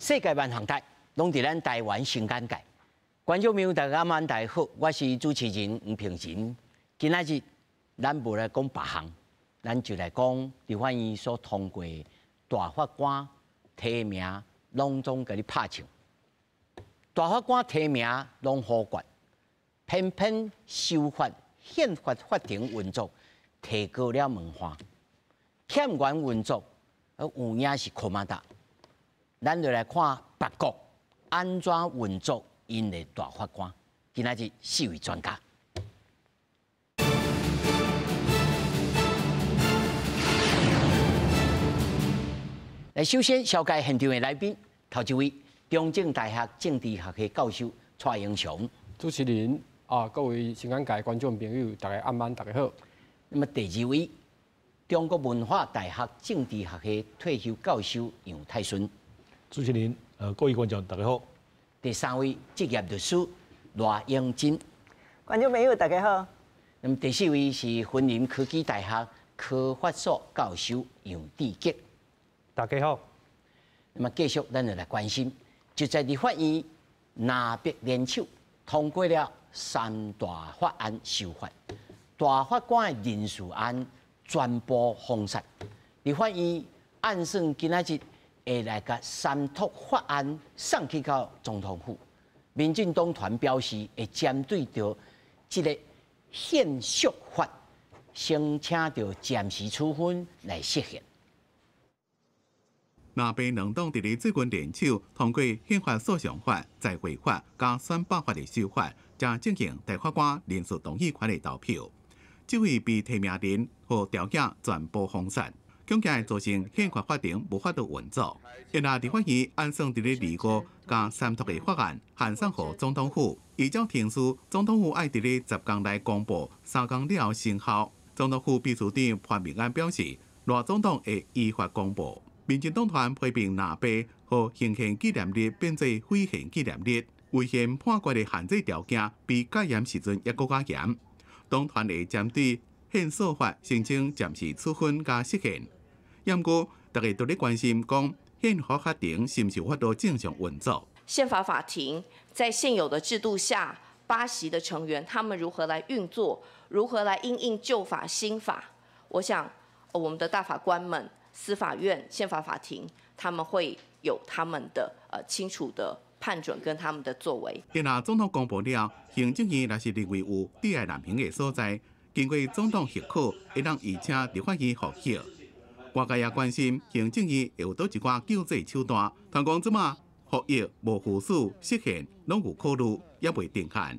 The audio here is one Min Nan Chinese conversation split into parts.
世界萬項台，攏佇咱台灣新簡介。觀眾朋友大家晚大家好，我是主持人吳平仁。今仔日咱無來講別項，咱就來講立法院所通過大法官提名，攏總共你拍槍。大法官提名攏否決，偏偏修法憲法法庭運作提高了門檻，欠員運作有影是苦麻達。咱就來看別國按怎運作𪜶的大法官。今仔日四位專家。來，首先紹介現場的來賓，頭一位中正大學政治學系教授蔡英雄。主持人啊，各位新簡介觀眾朋友，大家暗晚，大家好。那麼第二位，中國文化大學政治學系退休教授楊泰順。主持人，各位觀眾，大家好。第三位職業律師賴英珍。觀眾朋友，大家好。那麼第四位是雲林科技大學科法所教授楊志杰。大家好。那麼繼續，咱就來關心，就在立法院藍白聯手通過了三大法案修法，大法官的人事案全部封殺。立法院按算今仔日會來共三讀法案送去到總統府。民進黨團表示會針對著這个憲訴法，申請著暫時處分來釋憲。藍白兩黨佇咧最近聯手通過憲法訴訟法、在會法佮選罷法的修法，才進行大法官人事動議權的投票。這位被提名人和條件全部封殺，恐驚會造成憲法法庭無法度運作。然後立法院按算佇咧二五共三讀的法案函送予總統府，依照程序，總統府愛佇咧10天內公布，3工了後生效。總統府秘書長潘孟安表示，賴總統會依法公布。民進黨團批評藍白予行憲紀念日變做毀憲紀念日，違憲判決的限制條件比戒嚴時陣猶閣較嚴。黨團會針對憲訴法申請暫時處分佮釋憲。毋過，大家都咧關心講憲法法庭是毋是有法度正常運作？憲法法庭在現有的制度下，8席的成員，他們如何來運作？如何來因應舊法新法？我想，我們的大法官們、司法院、憲法法庭，他們會有他們的清楚的判準跟他們的作為。然後總統公布了，行政院若是認為有窒礙難行的所在，經過總統核可，會當移請立法院覆核。外界也關心行政院會有佗一寡救濟手段，傳講這馬復議、無附屬、釋憲攏有考慮，猶未定案。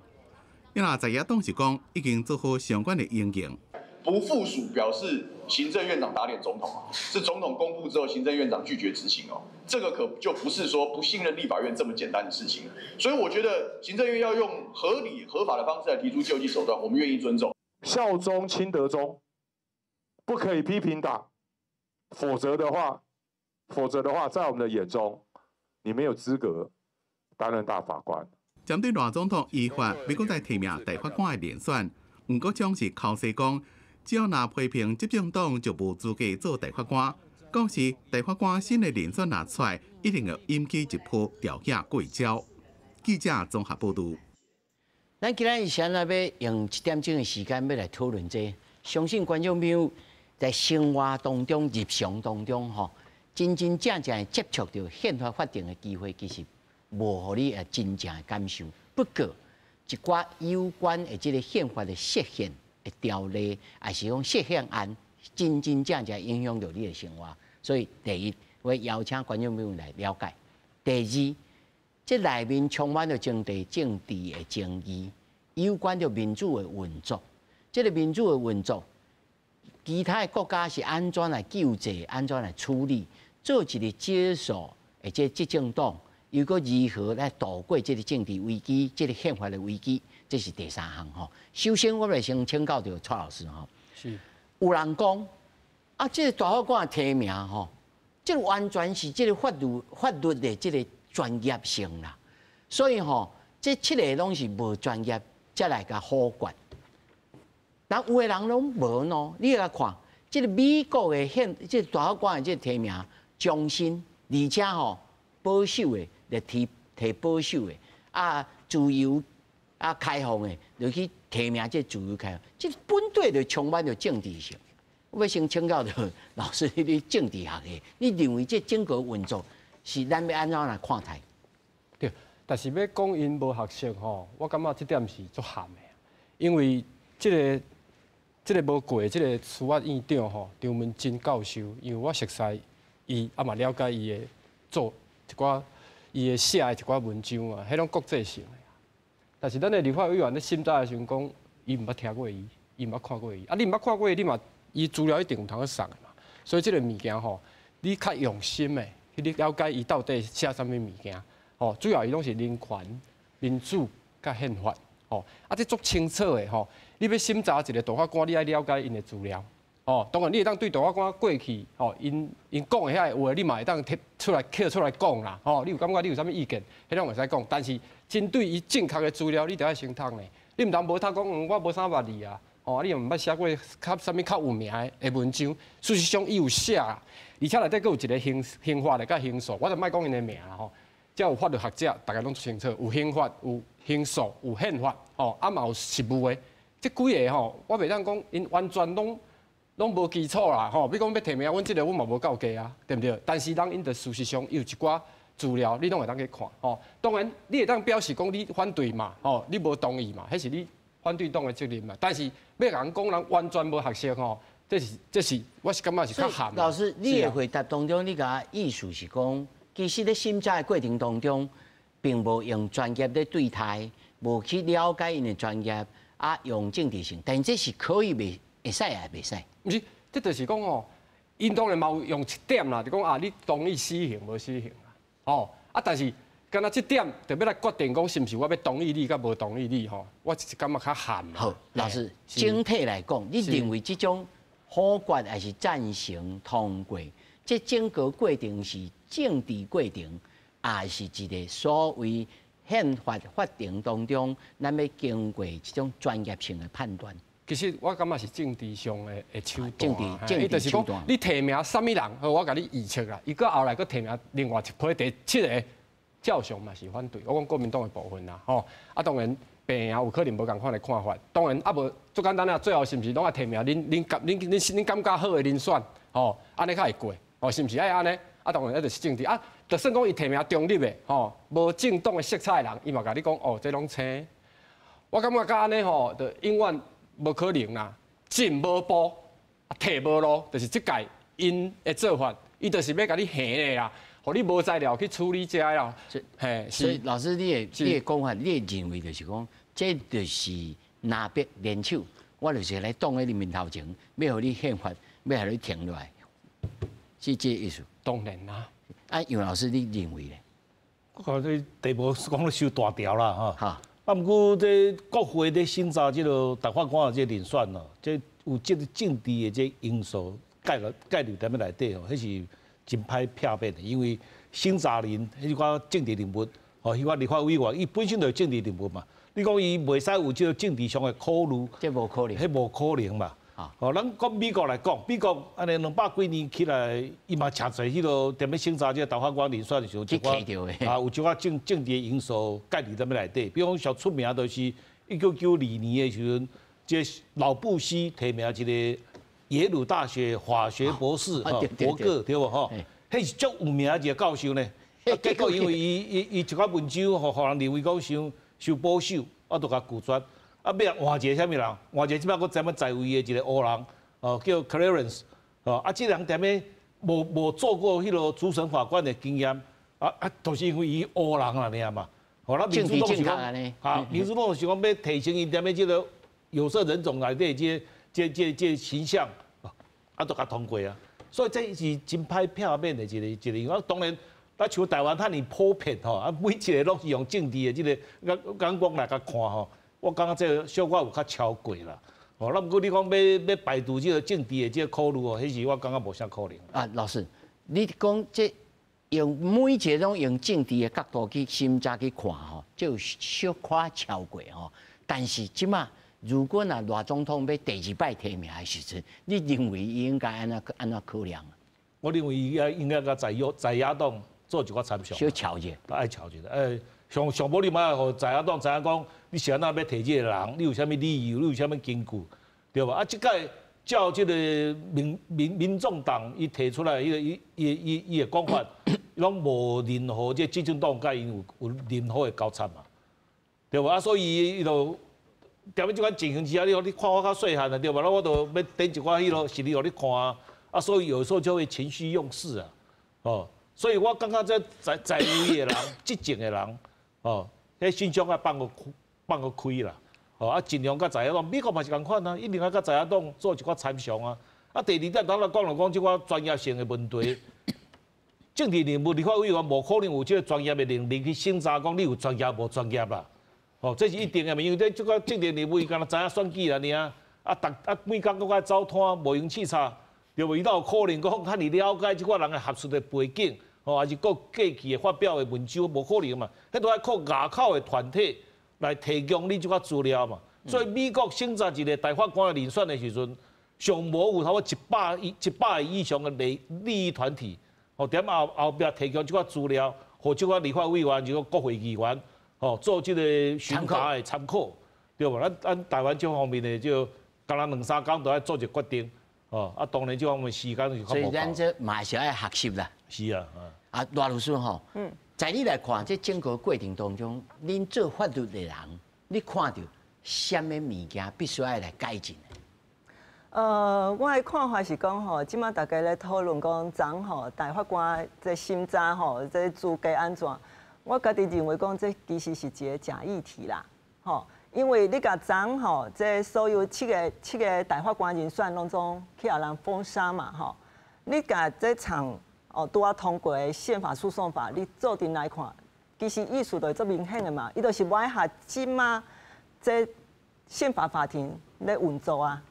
若在野黨是講已經做好相關的因應。不附屬表示行政院長打臉總統啊，是總統公布之後，行政院長拒絕執行哦，這個可就不是說不信任立法院這麼簡單的事情。所以我覺得行政院要用合理合法的方式來提出救濟手段，我們願意尊重。效忠親德宗，不可以批評黨，否則的話，在我們的眼中，你沒有資格擔任大法官。針對賴總統依法欲閣再提名大法官的人選，吳國昌是剾洗講，只要若批評執政黨就無資格做大法官。到時大法官新的人選若出來，一定會引起一波調遐過招。記者綜合報導。咱今仔日先來欲用一點鐘的時間，欲來討論這個。相信觀眾朋友在生活當中、日常當中，吼，真真正正接觸著憲法法庭的機會，其實無予你會真正的感受。不過，一寡有關的這个憲法的釋憲的條例，抑是講釋憲案，真真正正影響著你的生活。所以，第一，我邀請觀眾朋友來了解；第二，這內面充滿著政治政治的爭議，有關著民主的運作。這个民主的運作，其他的國家是按怎來救濟，按怎來處理？做一个少數的這執政黨，又閣如何來度過這个政治危機、這个憲法的危機？這是第三項吼。首先，我來先請教著蔡老師吼。是。有人講啊，這个大法官的提名吼，這个完全是這个法律的這个專業性啦。所以吼，這七个攏是無專業，才來共否決。但有的人攏無喏，你來看，這个美國的憲，這个大法官的這个提名，終身，而且吼，保守的就提提保守的，啊自由啊開放的就去提名這自由開放，這本底就充滿著政治性。我欲先請教著老師，你政治學的，你認為這整個運作是咱欲按怎來看待？對，但是欲講𪜶無學識吼，我感覺這點是足諳的，因為這個無過這個司法院長吼，張文珍教授，因為我熟似伊，啊嘛了解伊的做一寡伊的寫的一寡文章啊，彼攏國際性的。但是咱的立法委員咧審查的時陣講，伊毋捌聽過伊，伊毋捌看過伊，啊你毋捌看過伊，你嘛伊資料一定有通去送的嘛。所以這個物件吼，你較用心的去你了解伊到底寫啥物物件，吼，主要伊攏是人權、民主佮憲法，吼，啊這足清楚的吼。你欲審查一個大法官，你愛了解𪜶的資料，哦，當然你會當對大法官過去，吼，𪜶講的遐個話，你嘛會當提出來抾出來講啦，吼，你有感覺你有啥物意見，彼攏會使講。但是針對伊正確的資料，你著愛先讀呢。你毋通無讀講，我無啥捌字啊，吼，你又毋捌寫過較啥物較有名的文章。事實上，伊有寫，而且內底閣有一個刑法的佮刑訴，我就莫講𪜶的名啦吼。這有法律學者，逐家攏清楚，有刑法、有刑訴、有憲法，吼，啊嘛有實務的。這幾個吼，我袂當講𪜶完全攏無基礎啦，吼。比如講欲提名阮這個，阮嘛無夠低啊，對毋對？但是人𪜶著事實上有一寡資料，你攏會當去看，吼。當然，你會當表示講你反對嘛，吼，你無同意嘛，彼是你反對黨的責任嘛。但是欲共人講人完全無學識吼，這是我是感覺是較諳。老師，你的回答當中，你共意思是講，其實咧審查的過程當中，並無用專業咧對待，無去了解𪜶的專業。啊，用政治性，但這是可以袂會使也袂使？毋是，這就是講吼，𪜶當然嘛有用一點啦，就講啊，你同意死刑無死刑啦，吼啊，但是敢若這點就欲來決定講是毋是我欲同意你，佮無同意你吼，我是感覺較諳。好，老師，整體來講，你認為這種否決還是贊成通過，這整個過程是政治過程，還是一個所謂憲法法庭當中，咱欲經過這種專業性的判斷？其實我感覺是政治上的手段，政治手段。你提名啥物人，好，我共你預測啦。伊閣後來閣提名另外一批第七個，照常嘛是反對。我講國民黨的部分啦，吼啊，當然白營有可能無仝款的看法。當然啊，無足簡單啊，最後是毋是攏愛提名恁恁感恁恁恁感覺好的人選，吼，按呢較會過，哦，是毋是愛按呢？啊，當然彼就是政治啊。就算講伊提名中立的，吼，無政黨的色彩的人，伊嘛共你講，哦，這攏青。我感覺佮按呢吼，就永遠無可能啦，進無步，退無路，就是這屆𪜶的做法，伊就是欲共你還的啦，予你無材料去處理這啦。嘿，所以老師你的講法，你的認為就是講，這就是藍白聯手，我就是來擋佇你面頭前，欲予你憲法，欲予你停落來，是這個意思。當然啦。啊，楊老師，你認為咧？我感覺這題目講得傷大條啦，吼。啊，毋過這國會咧審查這個大法官的這個人選哦，這有這個政治的這因素介入佇內底哦，彼是真歹避免的，因為審查人彼寡政治人物，吼，彼寡立法委員，伊本身就是政治人物嘛。你講伊袂使有這個政治上的考慮，這無可能，彼無可能嘛。哦，咱講美國來講，美國按呢200幾年起來，伊嘛誠濟彼個踮咧審查這個大法官人選的時候，一寡啊，有一寡政治的因素介入佇內底。比如講上出名就是1992年的時陣，這老布希提名一個耶魯大學法學博士吼，伯格對無吼？彼是足有名一個教授呢。啊，結果因為伊一寡文章，予人認為講傷傷保守，啊，就共拒絕。啊，尾仔換一個啥物人？換一個這擺閣踮咧在位的一個黑人，哦，叫 Clarence，哦，啊，這人踮咧無做過彼個主審法官的經驗，啊，就是因為伊黑人啦爾嘛。吼，咱民主黨是講，啊，民主黨是講欲提升𪜶踮咧這個有色人種內底這形象，啊，就共通過啊。所以這是真歹避免的一個，啊，當然，咱像台灣遐爾普遍吼，啊，每一個攏是用政治的這個眼光來共看吼。我感覺這個小可有較超過啦，哦，那毋過你講欲排除這個政治的這個考慮哦，彼是我感覺無啥可能。啊，老師，你講這用每一個攏用政治的角度去審查去看吼，這有小可超過吼。但是這馬如果若賴總統欲第二擺提名的時陣，你認為伊應該按怎按怎考量？我認為伊應該共在野黨做一寡参详。小瞧者。爱瞧者，哎，上上无你嘛爱予在野党知影讲，你是按怎欲提这个人，你有啥物理由，你有啥物根据，对无？啊，這擺照這個民眾黨伊提出來，伊個伊伊伊伊的講法，攏無任何這執政黨佮𪜶有任何的交叉嘛，對無？啊，所以伊就踮咧這款情形之下，你看我較細漢啊，對無？我就欲展一寡彼囉實力予你看啊，啊，所以有時候就會情緒用事啊，哦，所以我感覺這在位的人、執政的人，哦，彼心胸愛放個開啦。哦，啊，盡量佮在野黨，美國嘛是仝款啊，一定愛佮在野黨做一寡參詳啊。啊，第二點，頭來講就講這寡專業性的問題，政治人物、立法委員無可能有這個專業的能力去審查，講你有專業無專業啦。哦，這是一定的嘛，因為這這個政治人物伊敢若知影選舉啦爾，啊，逐啊每工閣愛走攤，無閒視察，對無？伊哪有可能講遐爾了解這寡人的學術的背景，哦，還是閣過去的發表的文章，無可能嘛。彼都愛靠外口的團體來提供你這寡資料嘛。所以美國選擇一個大法官的人選的時陣，上無有差不多100個以上的利益團體，哦，踮後後壁提供這寡資料，予這寡立法委員，這個國會議員，哦，做這個詢查的參考，對無？咱台灣這方面的就，敢若兩三工就愛做一個決定，哦，啊，當然這方面時間是較無夠。所以咱這嘛是愛學習啦。是啊，啊，賴律師吼，在你來看，這整個過程當中，恁做法律的人，你看著啥物物件必須愛來改進？我的看法是講吼，這馬大家咧討論講，昨吼大法官這審查吼，這資格按怎？我家己認為講，這其實是一個假議題啦，吼，因為你共昨吼，這所有七個大法官人選攏總去予人封殺嘛，吼，你共這場哦拄仔通過的憲法訴訟法，你做陣來看，其實意思就足明顯的嘛，伊就是無愛予這馬這憲法法庭咧運作啊。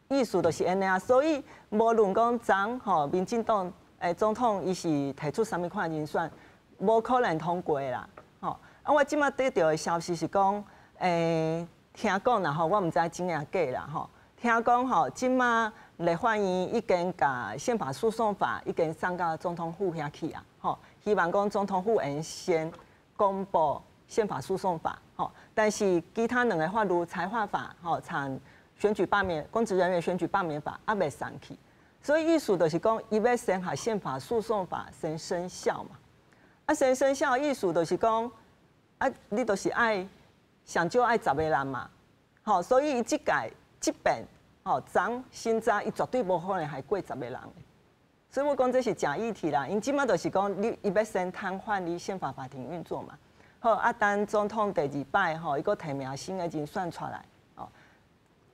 意思就是按呢啊，所以無論講昨吼，民進黨總統伊是提出啥物款人選，無可能通過啦，吼。啊，我這馬得著的消息是講，聽講啦吼，我毋知真抑假啦吼。聽講吼，這馬立法院已經共憲法訴訟法已經送到總統府遐去啊，吼，希望講總統府會先公布憲法訴訟法，吼，但是其他兩个法律裁劃法，吼，參選舉罷免公職人員選舉罷免法猶未送去，所以意思就是講，伊欲先予憲法訴訟法先生效嘛。啊，先生效意思就是講，啊，你就是愛上少愛十个人嘛，吼，所以伊這屆這遍吼，昨審查伊絕對無可能會過十个人。所以我講這是假議題啦，𪜶這馬就是講，你伊欲先癱瘓你憲法法庭運作嘛。好，啊，等總統第二擺吼，伊閣提名新的人選出來。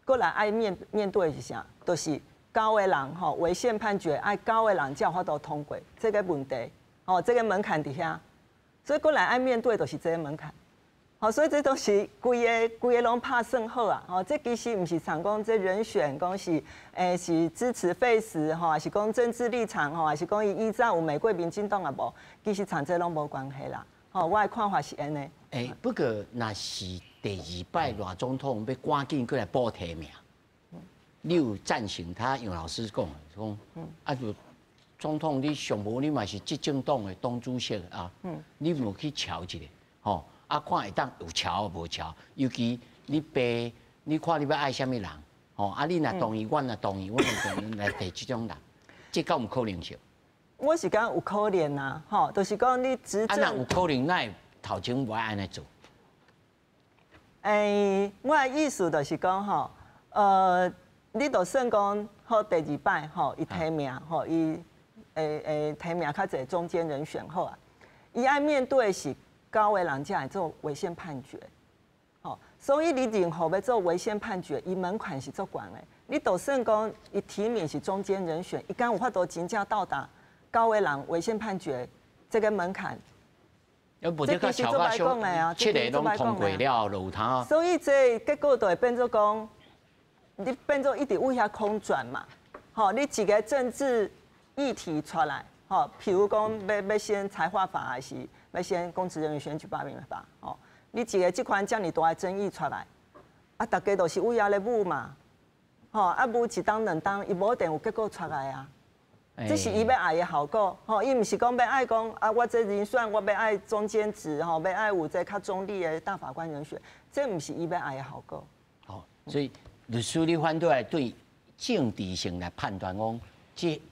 閣來愛面對的是啥？就是九个人吼違憲判決，愛九個人才有法度通過這個問題，吼，這個門檻佇遐，所以閣來愛面對就是這個門檻。好，所以這都是規个規个攏拍算好啊！吼，這其實毋是像講這人選講是是支持廢死吼，還是講政治立場吼，還是講伊以前有罵過民進黨啊無？其實參這攏無關係啦。吼，我的看法是按呢。不過若是第二擺賴總統欲趕緊閣來補提名，你有贊成他楊老師講的講，啊就總統你上無你嘛是執政黨的黨主席啊，你無去喬一下，吼，啊看會當有喬無喬，尤其你爸，你看你欲愛啥物人，吼，啊你若同意，阮若同意，阮就來提這種人，這敢有可能性？我是感覺有可能啊，吼，就是講你執政。啊，若有可能，哪會頭前無愛按呢做？我的意思就是講吼，你就算講好第二擺吼，伊提名吼，伊提名較濟中間人選好啊，伊愛面對的是九个人才會做違憲判決，吼，所以你任何欲做違憲判決，伊門檻是足懸的。你就算講伊提名是中間人選，伊敢有法度真正到達九個人違憲判決這個門檻？這其實足歹講的啊，七个攏通過了，就有通。所以這結果就會變做講，你變做一直位遐空轉嘛。吼，你一個政治議題出來，吼，譬如講欲先裁劃法，還是欲先公職人員選舉罷免法，吼，你一個這款遮爾大的爭議出來，啊，大家都是位遐咧舞嘛，吼，啊舞一冬兩冬，伊無一定有結果出來啊。這是伊欲愛的效果，吼，伊毋是講欲愛講啊，我這人選我欲愛中間值，吼，欲愛有這較中立的大法官人選，這毋是伊欲愛的效果。好，所以律師你反對來對政治性來判斷講，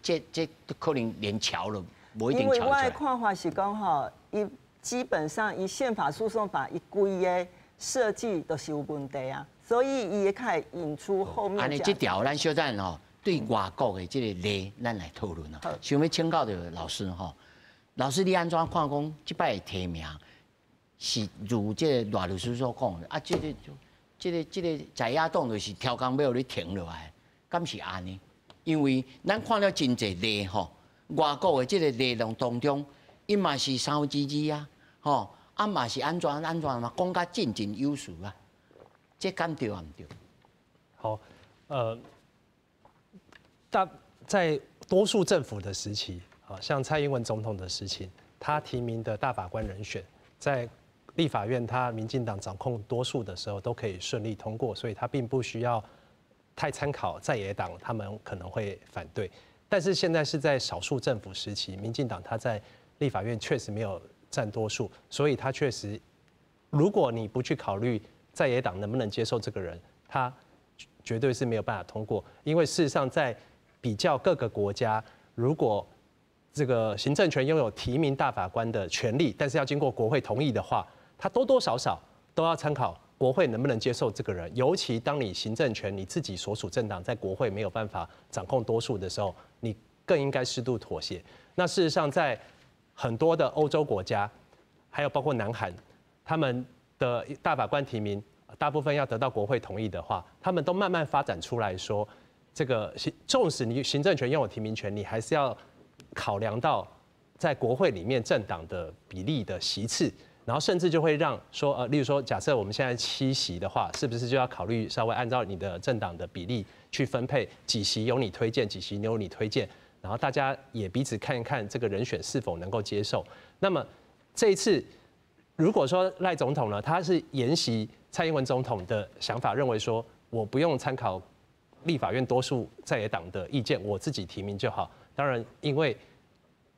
這可能連橋都無一定橋。因為我的看法是講，吼，伊基本上伊憲法訴訟法伊規个設計都是有問題啊，所以伊會較會引出後面。按呢，這條咱小等吼。對外國的這個例，咱來討論啊。想欲請教著老師吼，老師你按怎看講？這擺的提名是如這個賴律師所講的啊？這個在野黨就是刁工欲予你停落來，敢是按呢？因為咱看了真濟例吼，外國的這個例當中，伊嘛是3分之2啊，吼，啊嘛是按怎按怎嘛，講甲振振有詞啊，這敢對抑毋對？好，大在多數政府的時期，啊，像蔡英文總統的時期，他提名的大法官人選，在立法院他民進黨掌控多數的時候，都可以順利通過，所以他並不需要太參考在野黨，他們可能會反對。但是現在是在少數政府時期，民進黨他在立法院確實沒有佔多數，所以他確實，如果你不去考慮在野黨能不能接受這個人，他絕對是沒有辦法通過，因為事實上在比較各個國家，如果這個行政權擁有提名大法官的權力，但是要經過國會同意的話，他多多少少都要參考國會能不能接受這個人。尤其當你行政權你自己所屬政黨在國會沒有辦法掌控多數的時候，你更應該適度妥協。那事實上，在很多的歐洲國家，還有包括南韓，他們的大法官提名大部分要得到國會同意的話，他們都慢慢發展出來說，這個行，縱使你行政權擁有提名權，你還是要考量到在國會裡面政黨的比例的席次，然後甚至就會讓說，例如說，假設我們現在7席的話，是不是就要考慮稍微按照你的政黨的比例去分配，幾席由你推薦，幾席由你推薦，然後大家也彼此看一看這個人選是否能夠接受。那麼這一次，如果說賴總統呢，他是沿襲蔡英文總統的想法，認為說我不用參考立法院多數在野黨的意見，我自己提名就好。當然，因為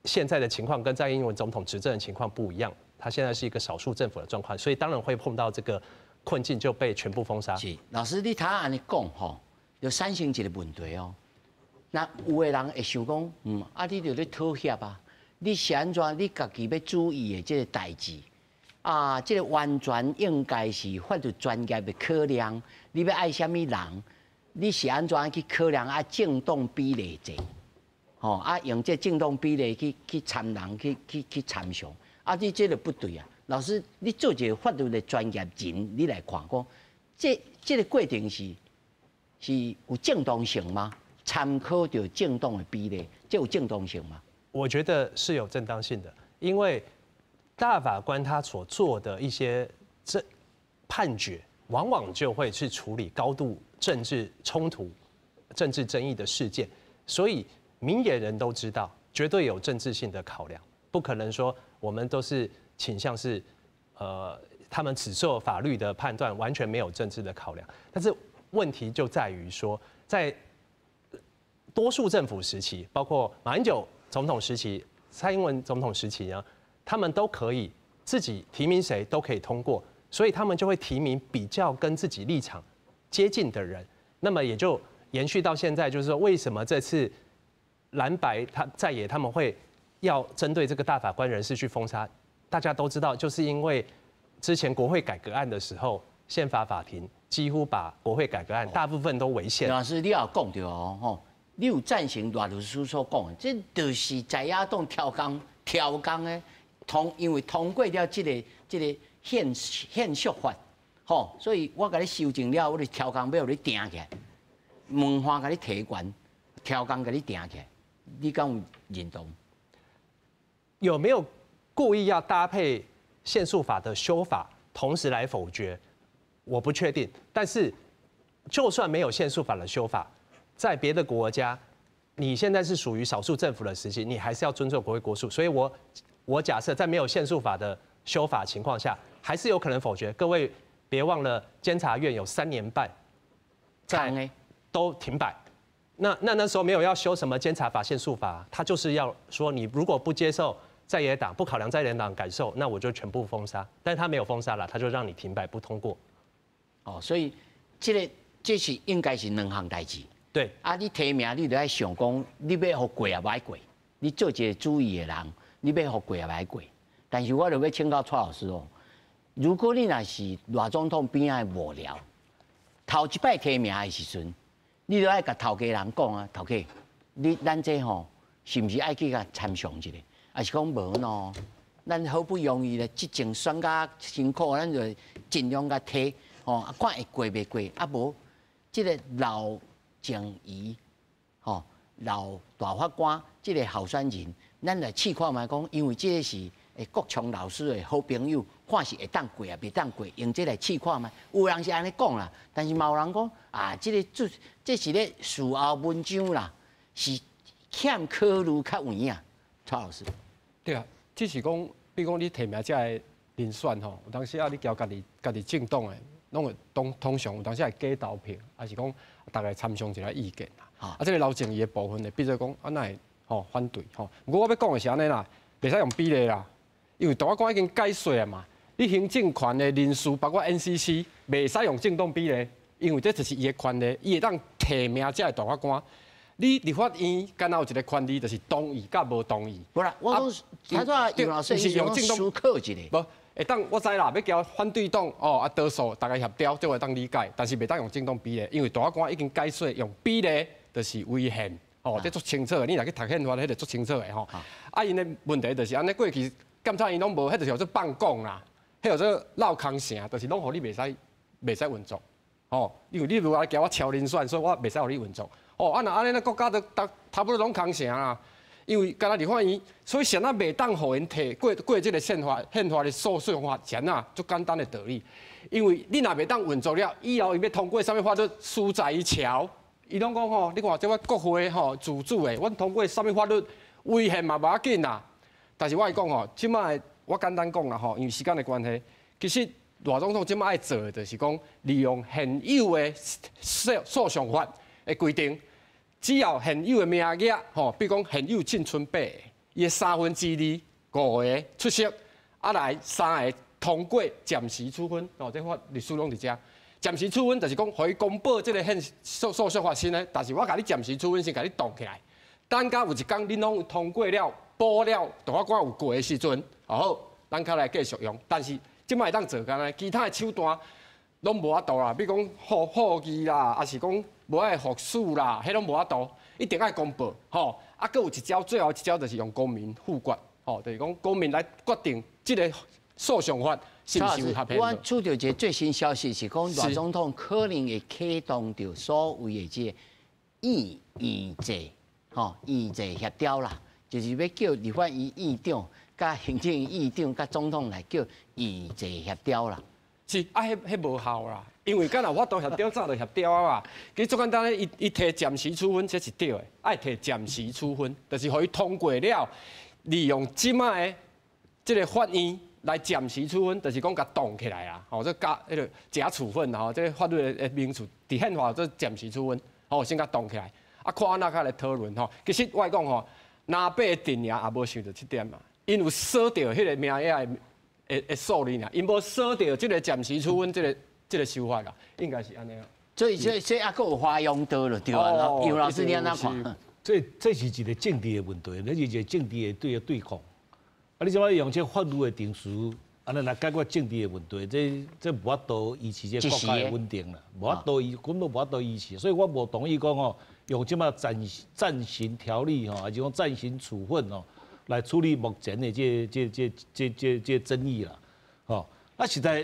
現在的情況跟蔡英文總統執政的情況不一樣，他現在是一個少數政府的狀況，所以當然會碰到這個困境，就被全部封殺。是，老師，你頭按呢講吼，就產生一個問題哦。那有的人會想講，啊，你就咧妥協啊？你是按怎？你家己欲注意的這個代誌啊，這個完全應該是法律專業的考量。你欲愛啥物人？你是按怎去考量啊？政黨比例制，吼啊，用這政黨比例去參人，去參詳，啊，你這個不對啊！老師，你做一個法律的專業人，你來看講，這個過程是有正當性嗎？參考著政黨的比例，這有正當性嗎？我覺得是有正當性的，因為大法官他所做的一些這判決，往往就會去處理高度政治衝突、政治爭議的事件，所以明眼人都知道，絕對有政治性的考量，不可能說我們都是傾向是，他們只做法律的判斷，完全沒有政治的考量。但是問題就在於說，在多數政府時期，包括馬英九總統時期、蔡英文總統時期呢，他們都可以自己提名誰都可以通過，所以他們就會提名比較跟自己立場接近的人。那麼也就延續到現在，就是說為什麼這次藍白他在野他們會要針對這個大法官人事去封殺？大家都知道，就是因為之前國會改革案的時候，憲法法庭幾乎把國會改革案大部分都違憲。老師，你也講著哦，吼，你有贊成賴律師所講的，這就是在野黨刁工的通，因為通過了這個憲訴法，吼，所以我共你修正了，我就刁工欲予你定起來，門檻共你提懸，刁工共你定起來，你敢有認同？有沒有故意要搭配憲訴法的修法，同時來否決？我不確定。但是，就算沒有憲訴法的修法，在別的國家，你現在是屬於少數政府的時期，你還是要尊重國會多數。所以我假設在沒有憲訴法的修法情況下，還是有可能否決。各位別忘了，監察院有3年半在都停擺。那時候沒有要修什麼監察法、憲訴法，他就是要說你如果不接受在野黨，不考量在野黨感受，那我就全部封殺。但是他沒有封殺了，他就讓你停擺不通過。哦，所以這個這是應該是兩項代誌。對。啊，你提名你就愛想講，你欲予過抑無愛過？你做一個主意的人，你欲予過抑無愛過？但是我就欲請教蔡老師哦，如果你若是賴總統邊仔的幕僚，頭一擺提名的時陣，你就愛共頭家人講啊，頭家，你咱這吼是毋是愛去共參詳一下？抑是講無喏？咱好不容易咧，執政選甲辛苦，咱就盡量共提吼，啊看會過袂過？啊無，這個劉靜怡吼，劉大法官這個候選人，咱來試看覓講，因為這個是國昌老師的好朋友，看是會當過抑袂當過，用這來試看覓。有人是按呢講啦，但是嘛有人講啊，這個這這是咧事後文章啦，是欠考慮較有影。蔡老師，對啊，只是講，比如講你提名這個人選吼，有當時啊，你交家己家己政黨的，攏會通通常有當時會假投票，抑是講逐家參詳一下意見啦。啊，這個劉靜怡的部分會變做講，啊，哪會吼反對吼？毋過我欲講的是按呢啦，袂使用比例啦，因為大法官已經解說啊嘛，你行政權的人事，包括 NCC，袂使用政黨比例，因為這就是伊的權利，伊會當提名這个大法官。你立法院敢若有一個權利，就是同意佮無同意。無啦，我講他說楊老師是用政黨思考一下。無會當我知啦，欲交反對黨哦啊多數逐家協調，這會當理解，但是袂當用政黨比例，因為大法官已經解說用比例就是違憲，哦，這足清楚的。你若去讀憲法，彼個足清楚的吼。啊，𪜶的問題就是按呢，過去監察院攏無，彼就是叫做放講啦，彼叫做鬧空城，就是攏予你袂使袂使運作，吼，因為你無來交我超人選，所以我袂使予你運作。哦，啊，若按呢，咱國家都差不多攏空城啊。因為敢若立法院，所以啥仔袂當予𪜶提過過這個憲法憲法的訴訟法，是按怎足簡單的道理。因為你若袂當運作了，以後伊欲通過啥物法律，輸在伊橋，伊攏講吼，你看這我國會吼自主的，阮通過啥物法律違憲嘛無要緊啦。但是我會講吼，這擺我簡單講啦吼，因為時間的關係，其實賴總統這擺愛做的，就是講利用現有的訴訴訟法的規定。只要現有的名額，吼，比如講現有進存八个，伊的2/3五個出席，啊來三個通過暫時處分，哦，這法律師攏佇遮。暫時處分就是講，予伊公布這個憲訴訴訟法新的，但是我共你暫時處分先共你凍起來，等到有一工恁攏通過了、補了，大法官有過的時陣，好，咱較來繼續用。但是這擺會當做干呢？其他的手段攏無法度啦，比如講複複議啦，抑是講無愛複試啦，彼攏無法度，一定愛公布，吼。啊，閣有一招，最後一招就是用公民複決，吼，就是講公民來決定這個訴訟法是毋是有合憲。我收著一個最新消息是講，賴總統可能會啟動著所謂的這個院院制，吼，院制協調啦，就是欲叫立法院院長、佮行政院院長、佮總統來叫院制協調啦。是啊，彼彼無效啦，因為敢若法度協調早就協調啊嘛。其實足簡單咧，伊伊提暫時處分，這是對的，愛提暫時處分，就是予伊通過了，利用這擺的這個法院來暫時處分，就是講共凍起來啊，吼，這加彼個假處分吼，這個法律的名詞，佇憲法做暫時處分，吼，先共凍起來，啊，看按怎較來討論吼。其實我講吼，藍白陣營也無想著這點嘛，𪜶有鎖著彼個名額的。會會數字爾，𪜶無鎖著這個暫時處分這個這個手法啦，應該是按呢。所以這這抑閣有花樣多了，對啊。楊老師你按怎看？這這是一個政治的問題，這是一個政治的對對抗。啊，你這擺用這法律的程序，按呢來解決政治的問題，這這無法度維持這個國家的穩定啦，無法度維，根本無法度維持。所以我無同意講吼，用這擺暫暫行條例吼，抑是講暫行處分吼。來處理目前的這這這這這這爭議啦，吼！啊，實在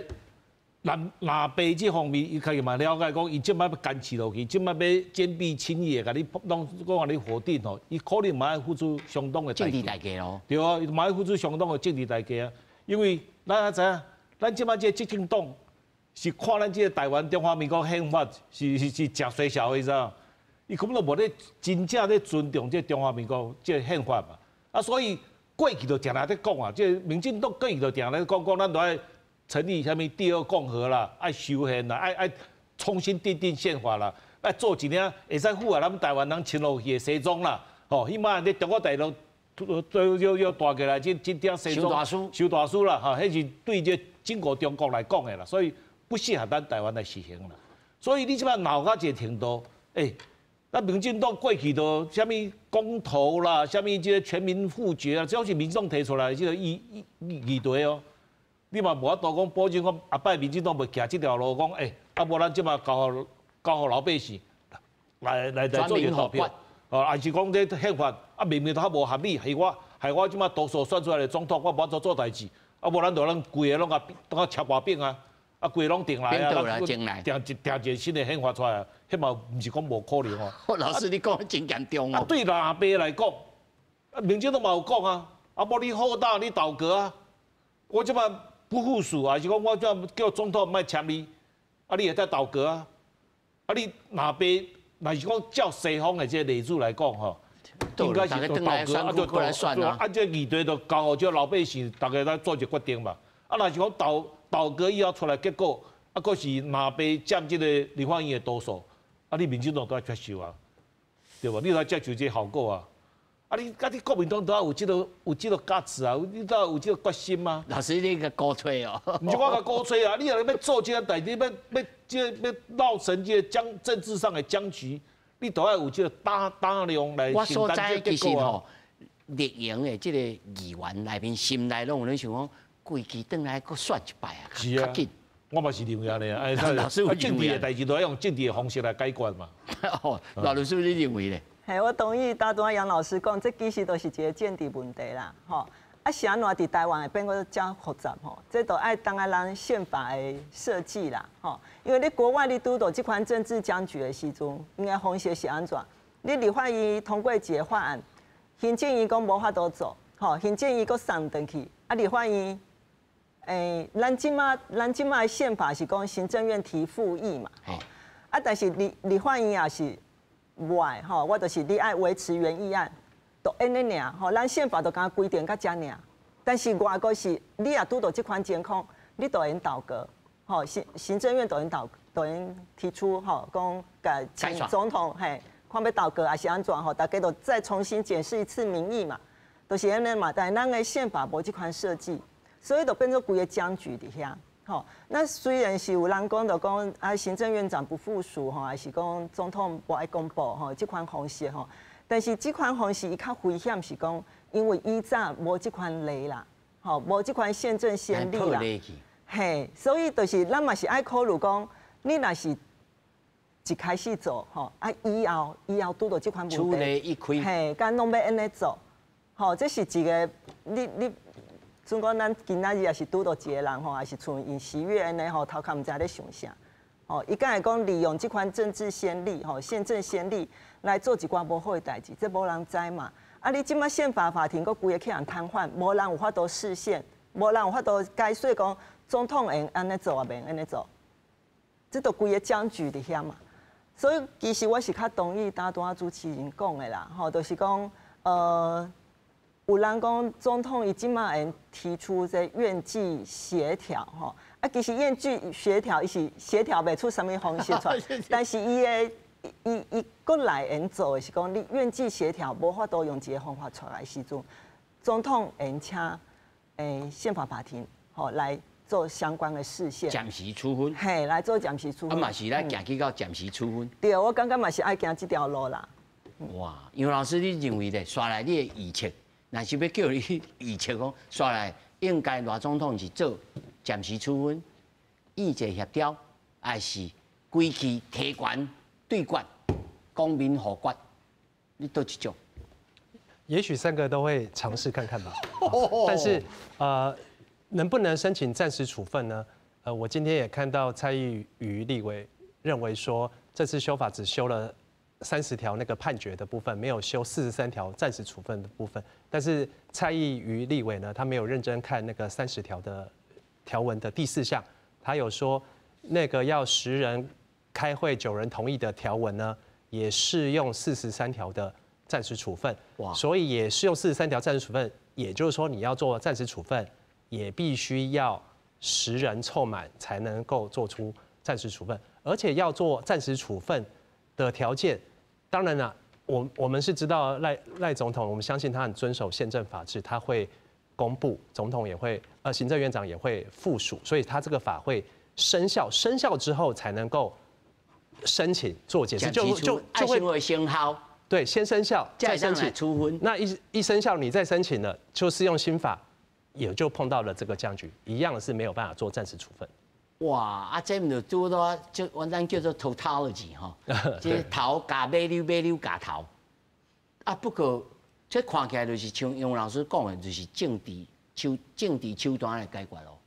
藍藍白這方面，伊家己嘛了解講，伊這擺欲堅持落去，這擺欲堅壁清野，共你攏講共你否定吼，伊可能嘛愛付出相當的政治代價咯。對啊，伊嘛愛付出相當的政治代價啊。因為咱也知影，咱這擺這個執政黨是看咱這個台灣中華民國憲法是是是誠衰小的，你知影？伊根本就無咧真正咧尊重這個中華民國這個憲法嘛。啊，所以過去就定定咧講啊，這個民進黨過去就定定咧講，講咱著愛成立啥物第二共和啦，愛修憲啦，愛愛重新订定宪法啦，愛做一領會使符合咱台灣人穿落去的西裝啦。吼，彼擺咧中國大陸都要大起來，這這頂西裝修大師啦，吼，彼是對這整個中國來講的啦，所以不適合咱台灣來實行啦。所以你這擺鬧到這個程度，欸，咱民進黨過去都啥物公投啦，啥物這個全民複決啊，這攏是民眾提出來的這個議題哦。你嘛無法度講保證講，後擺民進黨袂行這條路，講欸，啊無咱這擺交予老百姓來做一個投票，哦，還是講這憲法啊明明都較無合理，係我這擺多數選出來的總統，我無法度做代誌，啊無咱就咱規个攏共攏車掛餅啊，啊規個攏定來啊，定一個新的憲法出來，彼嘛毋是講無可能哦。老師你講得真嚴重哦。啊對藍白來講，啊民進黨嘛有講啊，啊無你好膽你倒閣啊，我這擺不附屬，還是講我這叫總統莫簽你，啊你會使倒閣啊？啊你若白，若是講照西方的這個例子來講吼，應該是倒閣啊就倒，啊這議題就交予這老百姓，大家來做一個決定嘛。啊若是講倒閣以後出來結果，啊閣是藍白佔這個立法院的多數，啊你民進黨都愛接受啊，對無？你都愛接受這個效果啊。啊你啊你國民黨都愛有這個價值啊，你都愛有這個決心啊。老師你個鼓吹哦，毋是我共鼓吹啊！你若欲做這個代誌，欲這個欲鬧成這個僵政治上的僵局，你都愛有這個膽量來承擔這個結果啊。綠營的這個議員內面心內攏有咧想講，規矩轉來閣選一擺啊，較緊。我嘛是認為按呢啊，老師有政治的代誌都愛用政治的方式來解決嘛。哦，賴律師你認為咧？嘿，我同意頭拄仔楊老師講，這其實都是一個政治問題啦，吼。啊，是按怎佇台灣會變閣遮複雜吼？這都愛當愛咱憲法的設計啦，吼。因為你國外你拄著這款政治僵局的時陣，應該方式是按怎？你立法院通過一個法案，行政院講無法度做，吼，行政院閣送轉去，啊，立法院，欸，咱這馬的憲法是講行政院提復議嘛，啊，但是立法院也是無愛，吼，我就是你愛維持原議案，就按呢爾，吼，咱憲法就敢規定到遮爾，但是外國是，你若拄著這款情況，你就會倒閣，吼，行政院就會倒，就會提出，吼，講共請總統，嘿，看欲倒閣還是按怎，吼，大家都再重新檢視一次民意嘛，就是按呢嘛。但是咱的憲法無這款設計，所以就變做規个僵局佇遐。吼，那雖然是有人講，就講啊，行政院長不附屬吼，還是講總統無愛公布吼，這款方式吼，但是這款方式伊較危險是講，因為以早無這款例啦，吼，無這款憲政先例啦，嘿，所以就是咱嘛是愛考慮講，你若是一開始做吼，啊以後拄著這款問題，嘿，敢攏欲按呢做，吼，這是一個你。準講咱今仔日也是拄著一個人吼，也是像尹錫悅按呢吼，頭殼毋知咧想啥，吼，伊敢會講利用這款政治先例吼，憲政先例來做一寡無好的代誌，這無人知嘛。啊，你這馬憲法法庭閣規个去予人癱瘓，無人有法度釋憲，無人有法度解說講總統會按呢做抑袂按呢做，這都規个僵局佇遐嘛。所以其實我是較同意頭拄仔主持人講的啦，吼，就是講有人講總統伊這馬會提出這院際協調吼，啊，其實院際協調伊是協調袂出啥物方式出來，但是伊的伊國內會做的是講，你院際協調無法度用一個方法出來時陣，總統會請憲法法庭吼來做相關的釋憲，暫時處分，嘿，來做暫時處分，啊嘛是來行去到暫時處分，對，我感覺嘛是愛行這條路啦。哇，楊老師，你認為咧？紲來你的預測？若是欲叫你預測講，紲來應該賴總統是做暫時處分、院際協調，還是規氣提權對決、公民複決？你佗一種？也許三個都會嘗試看看吧。但是能不能申請暫時處分呢？我今天也看到蔡易餘立委認為說，這次修法只修了30條那個判決的部分，沒有修43條暫時處分的部分。但是蔡易餘立委呢，他沒有認真看那個三十條的條文的第四項，他有說那個要10人開會9人同意的條文呢，也適用四十三條的暫時處分。哇！所以也適用四十三條暫時處分，也就是說你要做暫時處分，也必須要十人湊滿才能夠做出暫時處分。而且要做暂时处分的条件，当然了，我们是知道赖总统，我们相信他很遵守宪政法治，他会公布，总统也会，行政院长也会副署，所以他这个法会生效，生效之后才能够申请做解释，就会生效。对，先生效再申请处分。那一生效，你再申请了，就是用新法，也就碰到了这个僵局，一样是没有办法做暂时处分。哇，啊，这毋就拄拄就咱叫做 tautology 吼，这头共尾溜，尾溜共头。啊，不过这看起来就是像杨老师讲的，就是政治手段来解决咯。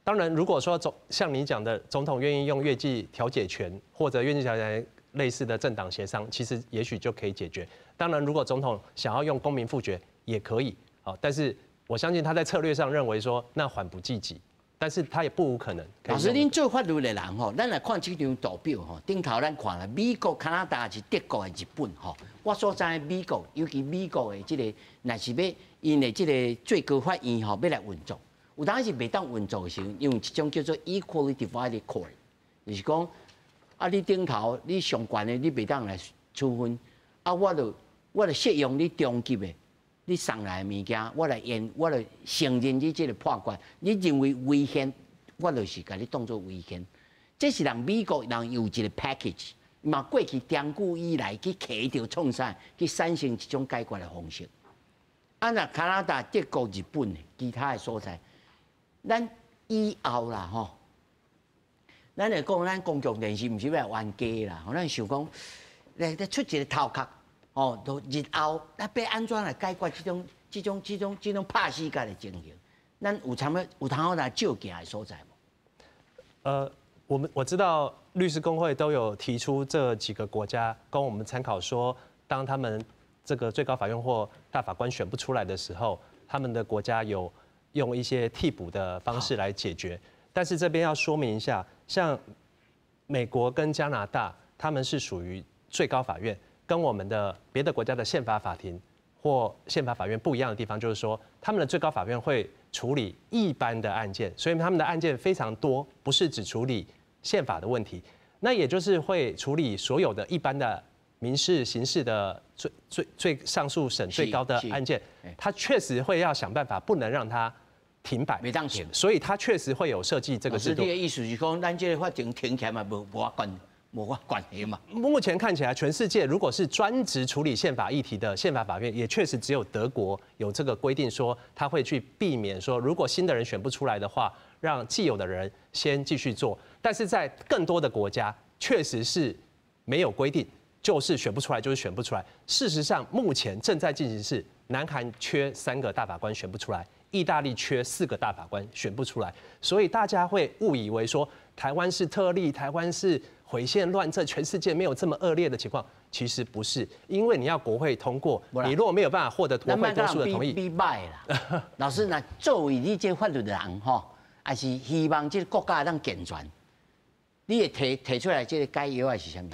当然，如果说像你讲的，总统愿意用越级调解权或者越级调解类似的政党协商，其实也许就可以解决。当然，如果总统想要用公民复决也可以，好，但是我相信他在策略上认为说那缓不济急。但是他也不无可能。老师，恁做法律的人吼，咱来看這張圖表吼，頂頭咱看啦，美國、加拿大是德國的日本吼。我所知美國，尤其美國的這個，若是欲𪜶的這個最高法院吼，欲來運作，有當時袂當運作的時陣，用一種叫做 equally divided court，就是講啊，你頂頭你上懸的，你袂當來處分，啊，我就適用你中級的。你送來的物件，我來驗，我來承認你這個判決。你認為違憲，我就是共你當做違憲。這是人美國人有一個 package，嘛過去長久以來去提著創啥，去產生這種解決的方式。啊，若加拿大、德國、日本其他的所在，咱以後啦吼，咱來講，咱公共電視毋是欲來冤家啦，咱想講，來出一個頭殼。哦，都日後咱欲按怎來解決這種拍死角的情形？咱有參要有通好來借鏡的所在無？我知道律師公會都有提出這幾個國家供我們參考，說當他們這個最高法院或大法官選不出來的時候，他們的國家有用一些替補的方式來解決。但是這邊要說明一下，像美國跟加拿大，他們是屬於最高法院。跟我們的別的國家的憲法法庭或憲法法院不一樣的地方，就是說他們的最高法院會處理一般的案件，所以他們的案件非常多，不是只處理憲法的問題。那也就是會處理所有的一般的民事、刑事的最最最上訴審最高的案件，他確實會要想辦法，不能讓它停擺，袂當停，所以他確實會有設計這個制度。你的意思是講，咱這個法庭停起來嘛，無關係嘛。目前看起來，全世界如果是專職處理憲法議題的憲法法院，也確實只有德國有這個規定，說他會去避免說，如果新的人選不出來的話，讓既有的人先繼續做。但是在更多的國家，確實是沒有規定，就是選不出來就是選不出來。事實上，目前正在進行是南韓缺三個大法官選不出來，意大利缺四個大法官選不出來，所以大家會誤以為說台灣是特例，台灣是毀憲亂政，全世界沒有這麼惡劣的情況，其實不是，因為你要國會通過，你如果沒有辦法獲得國會多數的同意，比歹啦。老師，那作為你這法律的人吼，還是希望這個國家當健全，你會提出來這個解藥還是啥物？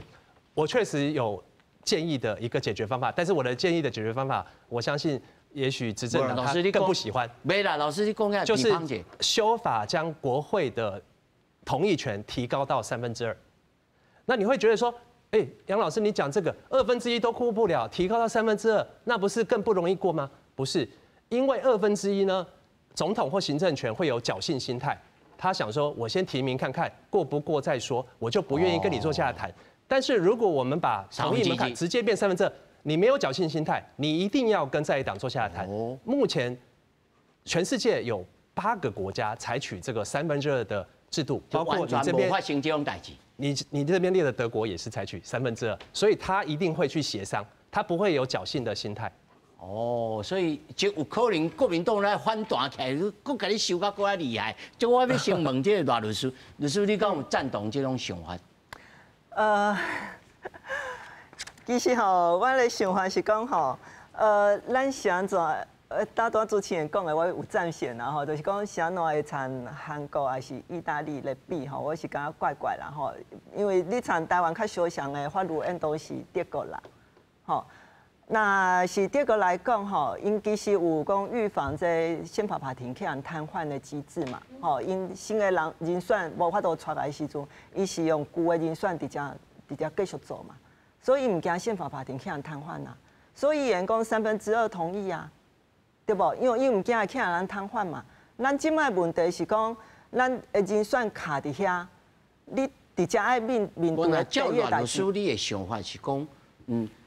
我確實有建議的一個解決方法，但是我的建議的解決方法，我相信也許執政黨他更不喜歡。沒啦，老師你講就是修法將國會的同意權提高到2/3。那你會覺得說，哎，楊老師，你講這個1/2都過不了，提高到2/3，那不是更不容易過嗎？不是，因為1/2呢，總統或行政權會有僥倖心態，他想說，我先提名看看過不過再說，我就不願意跟你坐下來談。但是如果我們把同意門檻直接變2/3，你沒有僥倖心態，你一定要跟在野黨坐下來談。目前全世界有8個國家採取這個2/3的制度，包括你這邊發生這種代誌。你這邊列的德國也是採取2/3，所以他一定會去協商，他不會有僥倖的心態。哦，所以就有可能國民黨來反彈起來，閣共你修甲閣較厲害。就我欲先問這個賴律師，律師你敢有贊同這種想法？其實吼，我的想法是講吼，咱是按怎？拄拄主持人講的，我有贊成啦吼，就是講是按怎會參韓國還是意大利來比吼，我是感覺怪怪啦吼，因為你參台灣較相像的法律院都是德國啦，吼。若是德国来讲吼，𪜶其實有講預防這憲法法庭去予人癱瘓的機制嘛，吼，𪜶新的人人選無法度出來的時陣，伊是用舊的人選佇遮佇遮繼續做嘛，所以毋驚憲法法庭去予人癱瘓啊，所以會講2/3同意啊，對無？因為伊毋驚去予人癱瘓嘛。咱這擺問題是講，咱的人選卡佇遐，你佇遮愛面面對的照賴律師你的想法是講，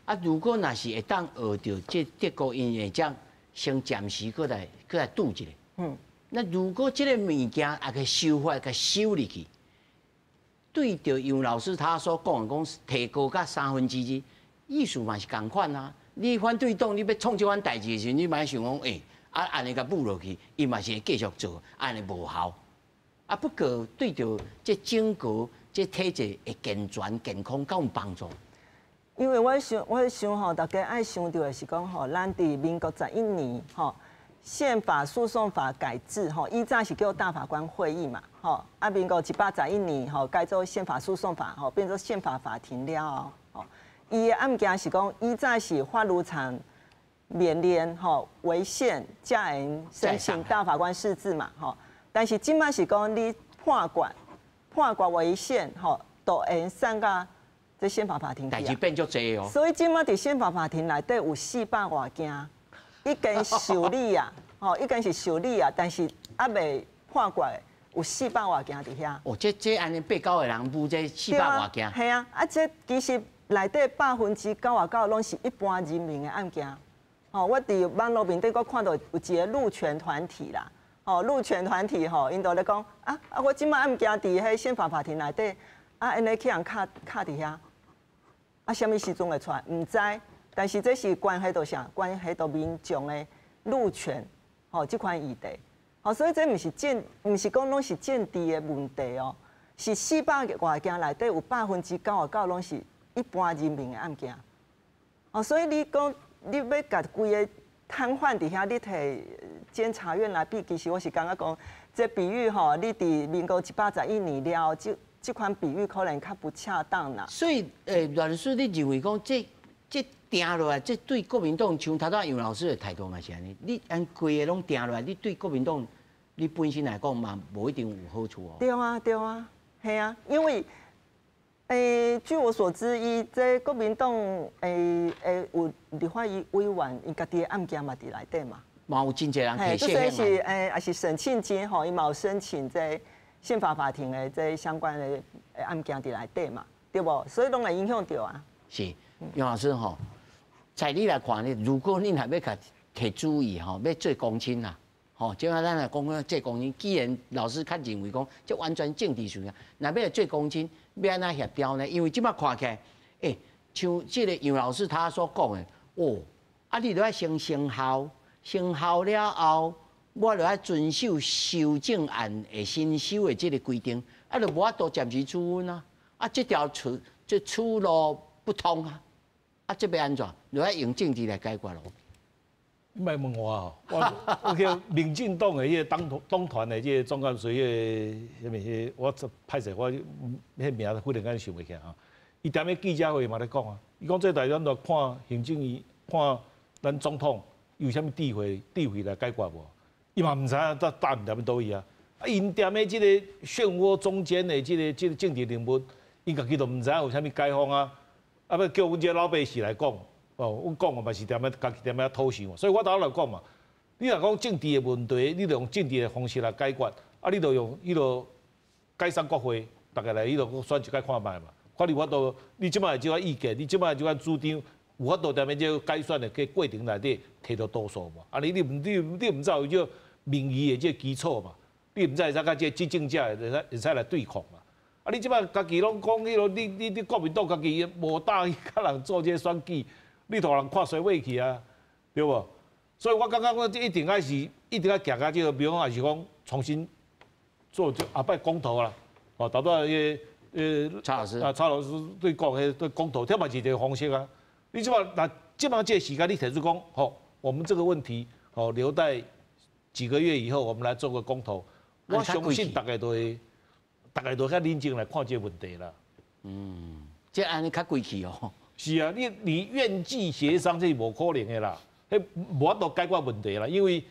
啊，如果若是會當學著這德國𪜶會將先暫時閣來閣來拄一下。那如果這个物件也共修法共收入去，對著楊老師他所講的講提高甲2/3，意思嘛是仝款啊。你反對黨你欲創這款代誌的時陣，你嘛想講，欸，啊按呢共補落去，伊嘛是會繼續做，按呢無效。啊，不過對著這整個這體制會健全健康，敢有幫助？因為我想，我想吼，大家愛想著的是講吼，咱佇民國11年吼，憲法訴訟法改制吼，以前是叫大法官會議嘛，吼，啊，民國111年吼改做憲法訴訟法吼，變做憲法法庭了後，吼，伊的案件是講，以前是法律上免練吼違憲，才會申請大法官釋字嘛，吼，但是這擺是講你判決判決違憲吼，都會送到這憲法法庭去。代誌變足濟哦。所以這擺佇憲法法庭內底有400外件，已經受理啊，吼，已經是受理啊，但是猶未判決有400外件佇遐。哦，這這按呢八九个人負這四百外件。係啊，啊，這其實內底99%攏是一般人民的案件。吼，我佇網路面頂閣看到有一个路權團體啦，吼，路權團體吼，𪜶就咧講啊啊，我這擺案件佇彼憲法法庭內底，啊，𪜶咧去予卡卡佇遐，啊，啥物時陣會出來？毋知，但是這是關係到啥？關係到民眾的路權，吼，這款議題，吼，所以這毋是政，毋是講攏是政治的問題哦，是400外件內底有99%攏是一般人民的案件，哦，所以你講你欲共規个癱瘓佇遐，你提監察院來比，其實我是感覺講，這比喻吼，你佇民國111年了後，這這款比喻可能較不恰當啦。所以，賴律師，你認為講這這定落來，這對國民黨像頭拄楊老師的態度嘛是按呢？你按規个攏定落來，你對國民黨你本身來講嘛，無一定有好處哦。對啊，對啊，係啊，因為，據我所知，伊這國民黨有立法委員，伊家己的案件嘛佇內底嘛。嘛有真濟人提就算是也是沈慶金吼，伊嘛有申請這憲法法庭的這相關的案件佇內底嘛，對無？所以攏會影響著啊。是楊老師吼，在你來看呢，如果你若欲共提主意吼，欲做公親啊，吼，這擺咱來講講做公親，既然老師較認為講這完全政治事件，若欲來做公親，欲按怎協調呢？因為這擺看起來，像這个楊老師他所講的，哦，啊，你著愛先生效，生效了後，我著愛遵守修正案的新修的這个規定，啊，就無法度暫時處分啊，啊，這條出這出路不通啊，啊，這欲按怎？著愛用政治來解決囉。你莫問我哦，我我叫民進黨的彼个黨黨團的這个總幹事，彼个啥物彼个，我歹勢，我彼个名忽然間想袂起來吼。伊踮咧記者會嘛咧講啊，伊講這代咱著看行政院，看咱總統有啥物智慧智慧來解決無？伊嘛毋知影答答案踮咧佗位啊。啊，𪜶踮咧這个漩渦中間的這个這个政治人物，𪜶家己都毋知影有啥物解方啊。啊，欲叫阮這老百姓來講。哦，阮講的嘛是踮咧，家己踮咧討想，所以我頭來講嘛，你若講政治的問題，你就用政治的方式來解決，啊，你就用彼个解散國會，逐家來彼个選一擺看覓嘛。看你有法度，你這擺這款意見，你這擺這款主張，有法度踮咧這個改選的過過程內底提著多數無？啊，你你毋你你毋知有這民意的這個基礎嘛？你毋知會使佮這個執政者會使會使來對抗嘛？啊，你這擺家己攏講彼个，你你你國民黨家己無膽去共人做這個選舉。你予人看衰尾去啊，對無？所以我感覺我這一定愛是一定愛行到這個，比如講，也是講重新做這後擺公投啦。哦，頭拄仔彼个蔡老師啊，蔡老師對講彼對公投，這嘛是一个方式啊。你這擺若這擺這个時間，你提出講，吼，我們這個問題，吼，留待幾個月以後，我們來做個公投。我相信大家都會，大家都較冷靜來看這個問題啦。嗯，這按呢較規氣哦。是啊，你院际协商這是無可能的啦，彼無法度解決問題啦，因為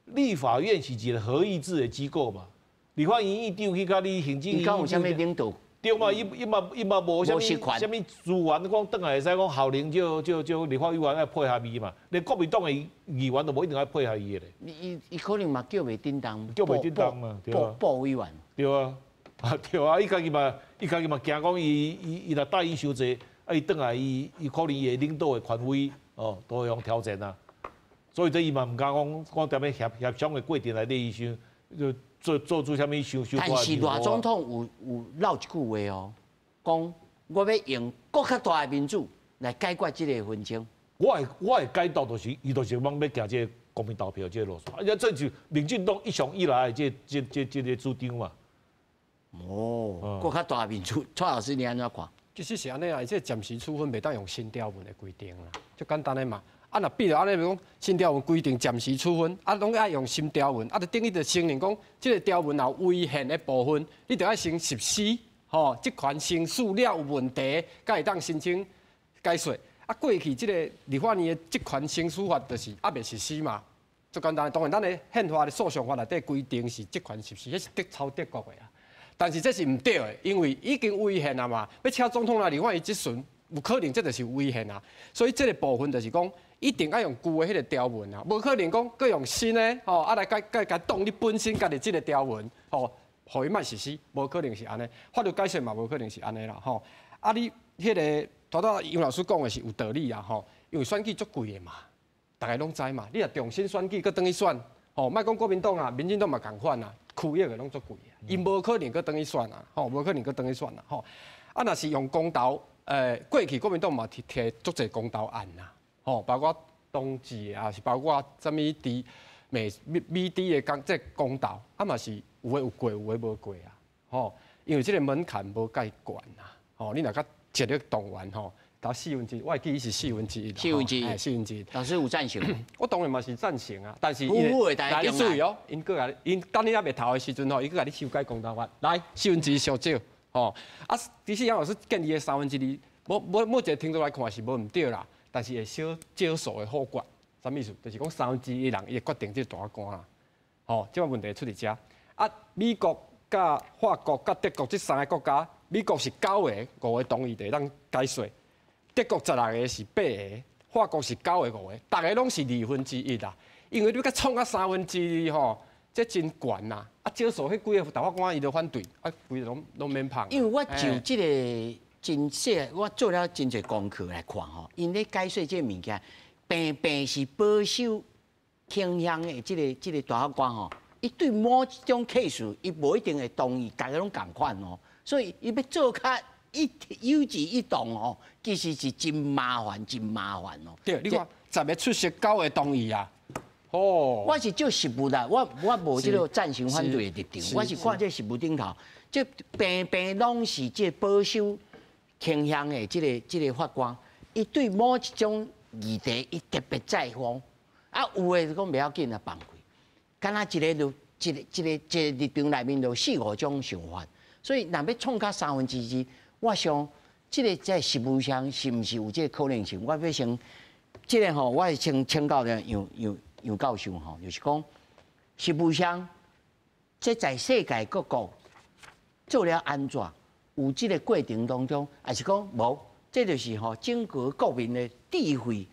立法院是一個合議制的機構嘛，立法院院長去佮你行政院長有啥物領導？對嘛？伊嘛無啥物啥物資源，講轉來會使講效能就立法委員愛配合伊嘛，連國民黨的議員都無一定愛配合伊的咧。伊可能嘛叫袂振動，叫袂振動嘛，對啊。部委員。對啊，啊對啊，伊家己嘛驚講伊若答應傷濟，啊伊轉來伊可能伊的領導的權威哦都會用挑戰啊，所以這伊嘛毋敢講踮咧協商的過程內底，伊想就做出啥物傷傷。但是賴總統有落一句話哦，講我欲用閣較大的民主來解決這個紛爭。我的解讀就是，伊就是講欲行這個公民投票這個路線，啊，這是民進黨一向以來的這個主張嘛。哦，閣較大的民主，蔡老師你按怎看？其實是按呢啊，這暫時處分袂當用新條文的規定啦，足簡單的嘛。啊，若比如按呢，比如講新條文規定暫時處分，啊，攏愛用新條文，啊，就等於就承認講，這個條文若有違憲的部分，你著愛先實施，吼，職權行使了有問題，才會當申請解說。啊，過去這個立法院的職權行使法就是猶未實施嘛，足簡單。當然，咱的憲法的訴訟法內底規定是職權實施，彼是抄德國的啊。但是這是毋對的，因為已經違憲啊嘛，欲請總統來立法院質詢，有可能這就是違憲啊。所以這個部分就是講，一定愛用舊的彼個條文啊，無可能講閣用新的吼，啊來改改改擋你本身家己這個條文吼，予伊莫實施，無可能是按呢。法律解釋嘛，無可能是按呢啦吼。啊，你彼個拄拄楊老師講的是有道理啊吼，因為選舉足貴的嘛，逐家攏知嘛。你若重新選舉，閣轉去選，吼，莫講國民黨啊，民進黨嘛仝款啊，區域的攏足貴啊，𪜶無可能閣轉去選啊，吼，無可能閣轉去選啊，吼。啊，若是用公投，過去國民黨嘛提提足濟公投案啦，吼，包括同志啊，是包括啥物佇美豬的公這公投，啊嘛是有的有過，有的無過啊，吼，因為這個門檻無蓋懸啊，吼，你若較積極動員吼，到四分之一，我會記得是四分之一，四分之一，四分之一。老師有贊成？我當然嘛是贊成啊，但是來你注意哦，𪜶閣共你，𪜶等你猶未投的時陣吼，伊閣共你修改公投法，來四分之一傷少，吼，啊，其實楊老師建議的三分之二，某一個程度來看是無毋對啦，但是會少少數的否決，啥物意思？就是講三分之一人伊會決定這個大法官啦，吼，這個問題出佇遮。啊，美國佮法國佮德國這三个國家，美國是九个五个同意就會當解說，德國16個是八个，法國是9個5個，逐个攏是二分之一啦。因為你閣創到三分之二吼，這真懸啦。啊，少數彼幾個大法官伊就反對，啊，規个攏免碰。因為我就這個真細，我做了真濟功課來看吼，𪜶咧解說這个物件，平平是保守傾向的這個大法官吼，伊對某一種 case，伊無一定會同意，逐家攏仝款哦。所以伊欲做較一有志一同吼，其實是真麻煩，真麻煩哦。對，你看10個出席，9個同意啊。哦，我是就實務啦，我無這個贊成反對的立場，我是看這實務頂頭，這平平攏是這保守傾向的這個法官，伊對某一種議題，伊特別在乎，啊，有的就講袂要緊啊，放過，敢若一個就一個一個一個立場內面就有四五種想法，所以若欲創到三分之二，我想這個在實務上是毋是有這個可能性？我欲先這個吼，我先請教楊教授吼，就是講實務上，這在世界各國做了按怎？有這個過程當中，還是講無？這就是吼整個國民的智慧，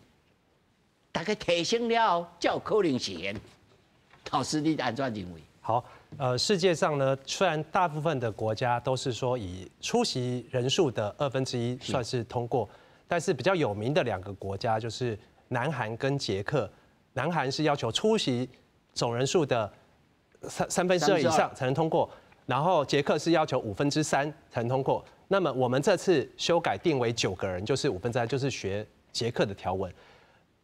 大家提升了後，才有可能實現。老師，你按怎認為？好，世界上呢，雖然大部分的國家都是說以出席人數的1/2算是通過，但是比較有名的兩個國家就是南韓跟捷克。南韓是要求出席總人數的2/3以上才能通過，然後捷克是要求3/5才能通過。那麼我們這次修改定為9個人，就是3/5，就是學捷克的條文。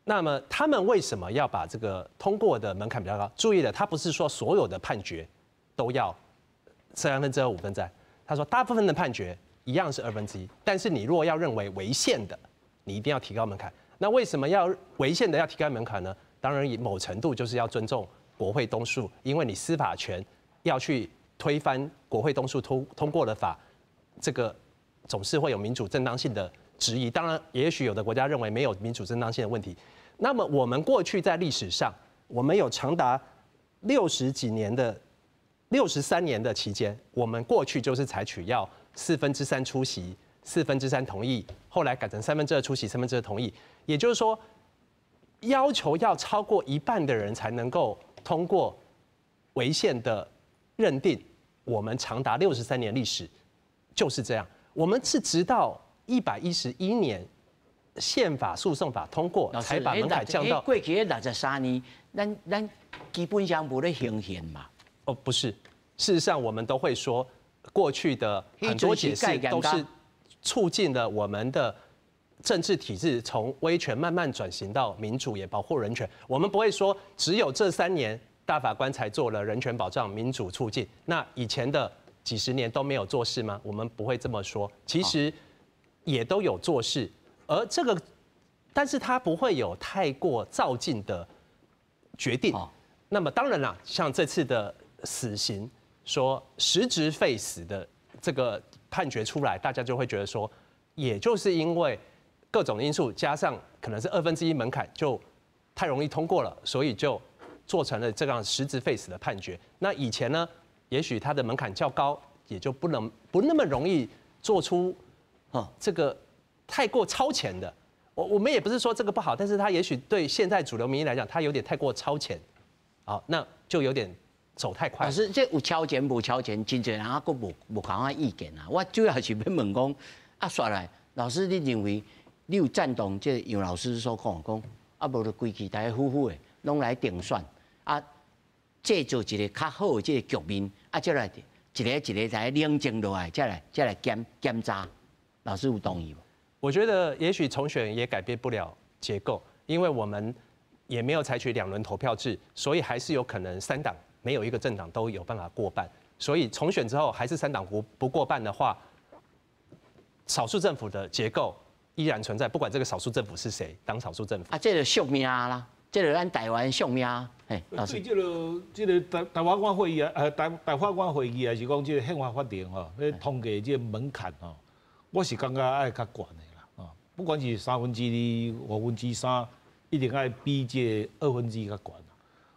那麼他們為什麼要把這個通過的門檻比較高？注意了，他不是說所有的判決都要2/3、3/5，他說大部分的判決一樣是1/2，但是你若要認為違憲的，你一定要提高門檻。那為什麼要違憲的要提高門檻呢？當然，某程度就是要尊重國會多數，因為你司法權要去推翻國會多數通過的法，這個總是會有民主正當性的质疑。当然，也许有的国家认为没有民主正当性的问题。那么我们过去在历史上，我们有长达60几年的63年的期间，我们过去就是采取要四分之三出席，四分之三同意，后来改成三分之二出席，三分之二同意。也就是说，要求要超过一半的人才能够通过违宪的认定。我们长达六十三年历史就是这样。我们是直到111年宪法诉讼法通过，才把门槛降到过去的63年，咱基本上無咧行宪嘛。哦，不是，事实上我們都會說，過去的很多解釋都是促進了我們的政治體制從威權慢慢轉型到民主，也保護人權。我們不會說只有這3年大法官才做了人權保障、民主促進，那以前的幾十年都沒有做事嗎？我們不會這麼說，其實也都有做事，而這個，但是他不會有太過躁進的決定。那麼當然啦，像這次的死刑，說實質廢死的這個判決出來，大家就會覺得說，也就是因為各種因素加上可能是二分之一門檻就太容易通過了，所以就做成了這樣實質廢死的判決。那以前呢，也許它的門檻較高，也就不能不那麼容易做出這個太過超前的。我們也不是說這個不好，但是它也許對現在主流民意來講，它有點太過超前，好，那就有點走太快。老師，這有超前無超前，真濟人啊，閣無仝款意見啊。我主要是欲問講，啊，煞來，老師，你認為你有贊同這楊老師所講講，啊，無就規氣大家好好的，攏來定選，啊，製造一個較好的這個局面，啊，再來一个一个來冷靜落來，再來檢查。老師有同意無？我覺得也許重選也改變不了結構，因為我們也沒有採取兩輪投票制，所以還是有可能三黨沒有一個政黨都有辦法過半。所以重選之後還是三黨不過半的話，少數政府的結構依然存在，不管這個少數政府是誰當少數政府。啊，這個宿命啦，這個咱台灣宿命。嘿，老師。對這個大法官會議啊，大法官會議還是講這個憲法法庭吼，咧通過這個門檻吼，我是感覺愛較懸的啦，啊，不管是三分之二、五分之三，一定愛比這個二分之一較懸。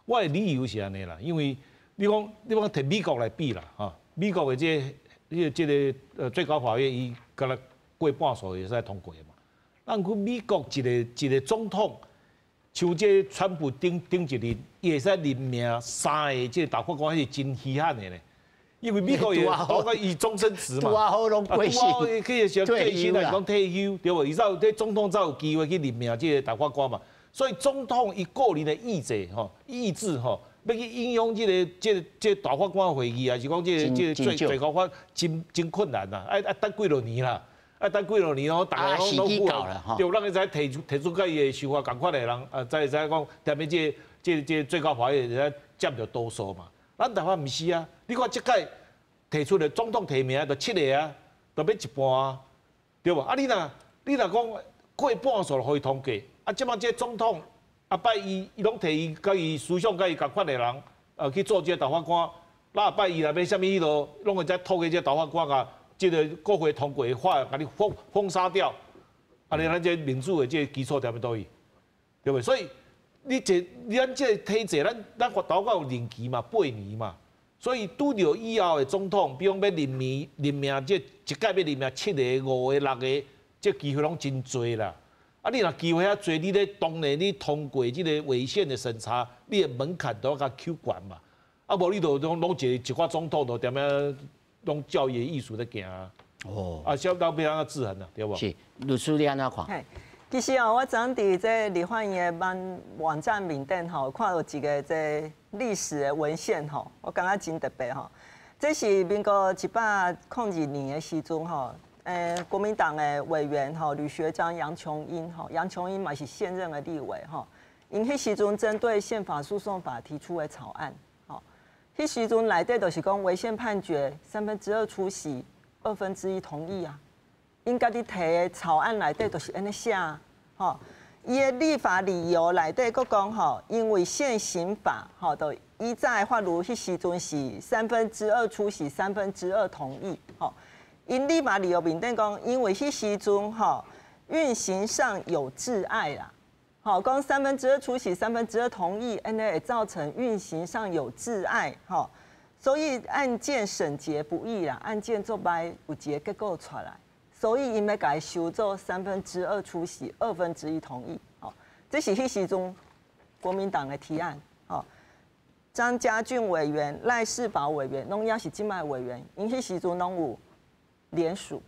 我的理由是按呢啦，因為你講提美國來比啦，哈，美國的這個最高法院，伊敢若過半數會使通過嘛。咱講美國一個一個總統，像這川普頂頂一任，伊會使任命三个這個大法官，彼是真稀罕的咧。因為美國也包括伊終身制嘛，拄好攏過身，去時過身來講退休，對無？伊才有這總統才有機會去任命這個大法官嘛。所以總統伊個人的意志吼，意志吼，欲去影響這個大法官會議，還是講這個最高法，真真困難啦，愛等幾落年啦，愛等幾落年哦，大家攏攏有，對，咱會使提出佮伊的想法仝款的人，啊，才會使講，踮咧這個最高法院會使佔著多數嘛。咱台灣毋是啊，你看這屆提出的總統提名就七个啊，就欲一半啊，對無？啊，你若講過半數就予伊通過，啊，這擺這總統啊擺伊攏提伊佮伊思想佮伊仝款的人，去做這個大法官，那擺伊若欲啥物彼落，攏會使透過這個大法官啊，這個國會通過的法，共你封殺掉，啊，你咱這民主的這個基礎佇佗位，對無？所以你這你咱這個體制，咱大法官有任期嘛，8年嘛，所以拄著以後的總統，比如講欲任命這一屆欲任命七个、五个、六个，這機會攏真濟啦。啊，你若機會遐濟，你咧當然你通過這個違憲的審查，你的門檻都要共扣懸嘛。啊，無你就攏一寡總統就踮遐攏照伊的意思咧行啊。哦。啊，小到欲按怎制衡啊，對無？是，律師你按怎看？其實哦，我昨昏佇這立法院的網站面頂吼，看到一個這歷史的文獻吼，我感覺真特別吼。這是民國102年的時陣吼，國民黨的委員吼呂學章、楊瓊英吼，楊瓊英嘛是現任的立委吼，𪜶彼時陣針對憲法訴訟法提出的草案，吼，彼時陣內底就是講違憲判決三分之二出席，二分之一同意啊。𪜶家己提的草案內底就是按呢寫，吼，伊的立法理由內底閣講吼，因為現行法吼，就依照法律彼時陣是三分之二出席，三分之二同意，吼。𪜶立法理由面頂講，因為彼時陣吼，运行上有窒碍啦。吼，讲三分之二出席，三分之二同意，按呢会造成运行上有窒碍，吼，所以案件审结不易啦，案件做歹有一个结果出来，所以𪜶欲共伊修做三分之二出席，1/2同意，吼，这是彼时阵国民党的提案，吼，张家俊委员、赖士葆委员，拢犹是这摆委员，𪜶彼时阵拢有联署。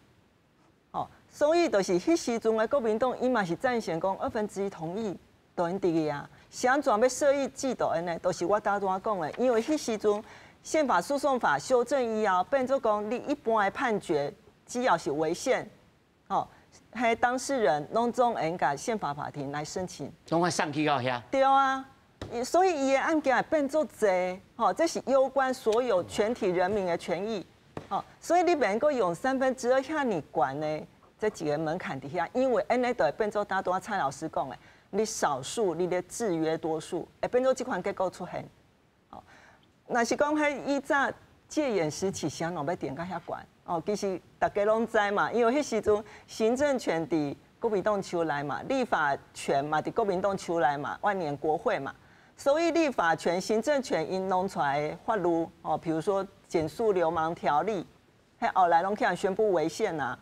所以就是彼时阵的国民党，伊嘛是赞成讲1/2同意，就𪜶伫个啊。是按怎欲设议制度按呢？就是我头拄仔讲的，因为彼时阵宪法诉讼法修正以后，变做讲你一般的判决，只要是违宪，吼，彼当事人拢总会共宪法法庭来申请。拢爱送去到遐。对啊，所以伊的案件会变做济，吼，这是攸关所有全体人民的权益，吼，所以你袂阁用三分之二遐尔悬的这一个门槛伫遐，因为按呢就会变做拄仔蔡老师讲的，你少数你咧制约多数，会变做这款结果出现。吼，若是讲彼以早戒严时期，是按怎欲定到遐悬？哦，其实大家拢知嘛，因为彼时阵行政权伫国民党手内嘛，立法权嘛伫国民党手内嘛，万年国会嘛，所以立法权、行政权𪜶弄出来的法律，哦，比如说检肃流氓条例，彼后来拢去予宣布违宪啊。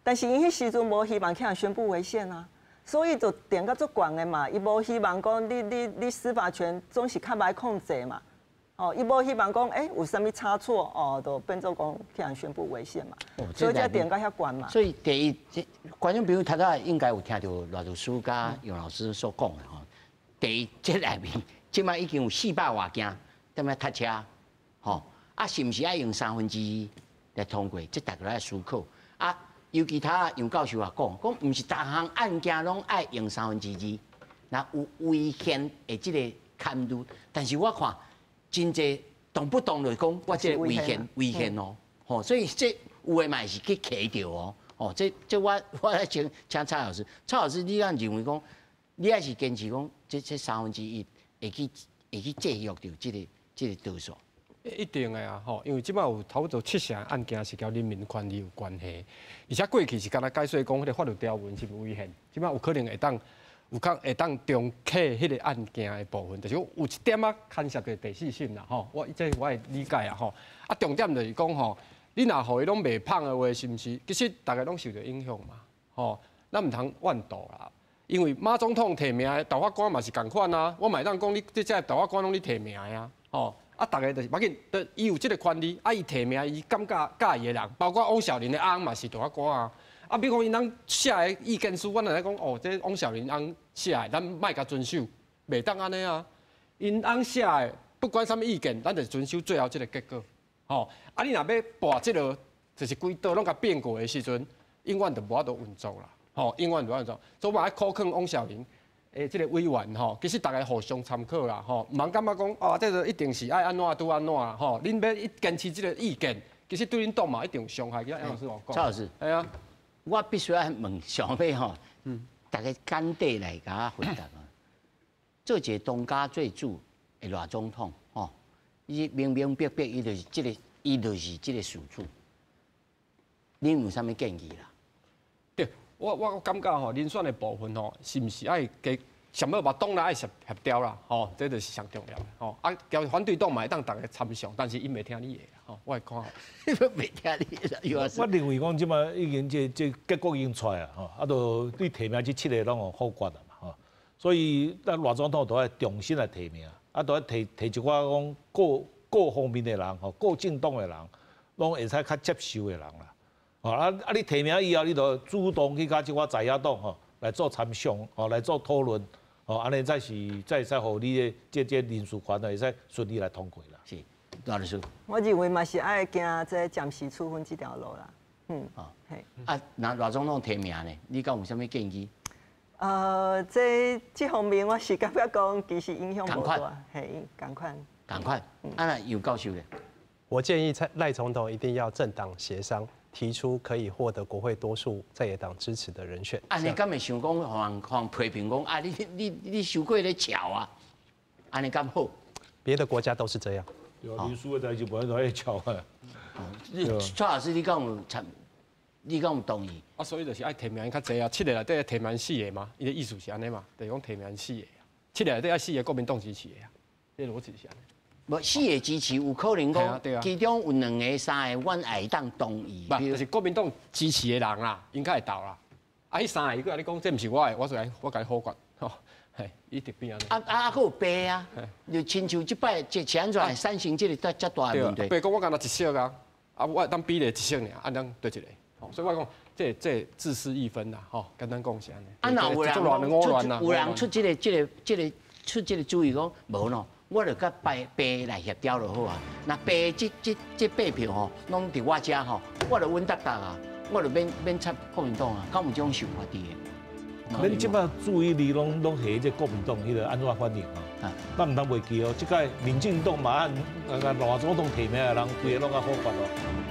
但是𪜶彼时阵无希望去予宣布违宪啊，所以就定甲足悬的嘛。伊无希望讲你司法权总是较歹控制嘛。哦，伊无希望讲，欸，有啥物差错哦，就变做讲去予宣布违宪嘛。所以才定甲遐悬嘛。所以第一，这观众朋友头拄应该有听著赖律师佮杨老师所讲的吼。第一，这内面这摆已经有400外件踮咧塞车，吼啊，是毋是爱用1/3来通过？这大家爱思考啊。尤其他杨教授也讲，讲毋是逐项案件拢爱用2/3，那有违宪的这个坎路，但是我看真济动不动就讲我这个违宪违宪哦，吼，所以这有的嘛是去提著哦，吼，这我来请请蔡老师，蔡老师你敢认为讲，你还是坚持讲这1/3会去制约著这个多数？一定的啊，吼，因为这摆有差不多七成案件是佮人民权利有关系，而且过去是干焦解说讲彼个法律条文是毋违宪，这摆有可能会当有较会当重启彼个案件的部分，就是讲有一点仔牵涉著第四审啦，吼，我这我会理解啊，吼，啊重点就是讲吼，你若予伊拢袂放的话，是毋是？其实大家拢受著影响嘛，吼，咱毋通怨妒啦。因为马总统提名的大法官嘛是仝款啊，我嘛会当讲你这这大法官拢你提名的啊，吼。啊，逐个就是无要紧，伊有这个权利，啊，伊提名伊感觉佮意的人，包括王少麟的翁嘛是大法官啊。啊，比如讲𪜶翁写的意见书，阮若来讲哦，这王少麟翁写的，咱莫共遵守，袂当按呢啊。𪜶翁写的，不管啥物意见，咱就遵守最后这个结果。吼，啊，你若欲跋这个，就是规道拢共变过的时阵，永远就无法度运作啦。吼，永远无法度。所以我嘛爱苦劝王少麟。欸，这个委员吼，其实大家互相参考啦，吼，毋通感觉讲哦，这个一定是爱按怎拄按怎啦，吼，恁欲坚持这个意见，其实对恁党嘛一定有伤害。杨老师我讲，蔡老师，系啊，我必须爱问上尾吼，大家简短来共我回答啊。做一个当家做主的赖总统，吼，伊明明白白，伊就是这个事主，恁有啥物建议啦？对。我感觉吼，人选的部分吼，是毋是爱加上要把党内爱协协调啦，吼，这就是上重要的吼。啊，交反对党嘛会当逐个参详，但是𪜶袂听你的，吼，我会看。袂听你的。我认为讲这摆已经这结果已经出来啊，吼，啊，就你提名这七个拢予否决啊嘛，吼，所以咱赖总统都爱重新来提名，啊，都爱提提一寡讲各各方面的人，吼，各政党的人，拢会使较接受的人啦。哦啊啊！你提名以后，你就主动去佮这寡在野党吼来做参详，吼来做讨论，吼按呢才是才会使予你的这人事权会使顺利来通过啦。是，赖律师。我认为嘛是爱行这暂时处分这条路啦。嗯，哦，嘿。啊，那赖总统提名呢？你敢有啥物建议？这方面我是感觉讲，其实影响无大，嘿，仝款。仝款。啊，那杨教授咧？我建议蔡赖总统一定要政党协商，提出可以获得国会多数在野党支持的人选。啊，你敢会想讲，予人予人批评讲啊？你伤过咧撨啊？按呢敢好？别的国家都是这样。对啊，民主的代志无爱咧撨啊。蔡老师，你敢有参你敢有同意？啊，所以就是愛提名較濟啊，七個內底提名四個嘛，伊的意思是按呢嘛，就是講提名四個，七個內底愛四個國民黨支持的啊，這個邏輯是按呢。無四個支持有可能講，其中有兩个、三個，阮會當同意。無，就是國民黨支持的人啦，應該會投啦。啊，彼三個伊閣共你講，這毋是我的，我就來我共你否決，吼，嘿，一直變按呢。啊啊啊！閣有白啊，就親像這擺這是按怎會產生這个遮大的問題？白講我干焦一席啊，啊，我會當比例一席爾，按呢對一个，所以我講，這這自私一分啦，吼，簡單講是按呢。啊，若有人出，有人出這个這个這个出這个主意講，無喏。我就佮白白來協調就好啊。若白這這這八票吼，攏佇我遮吼，我就穩當當啊，我就免免插國民黨啊，敢有這種想法佇的？恁這擺注意力攏攏佇這國民黨彼个按怎反應啊？咱毋通袂記哦，這擺民進黨嘛按啊賴總統提名的人，規个攏共否決哦。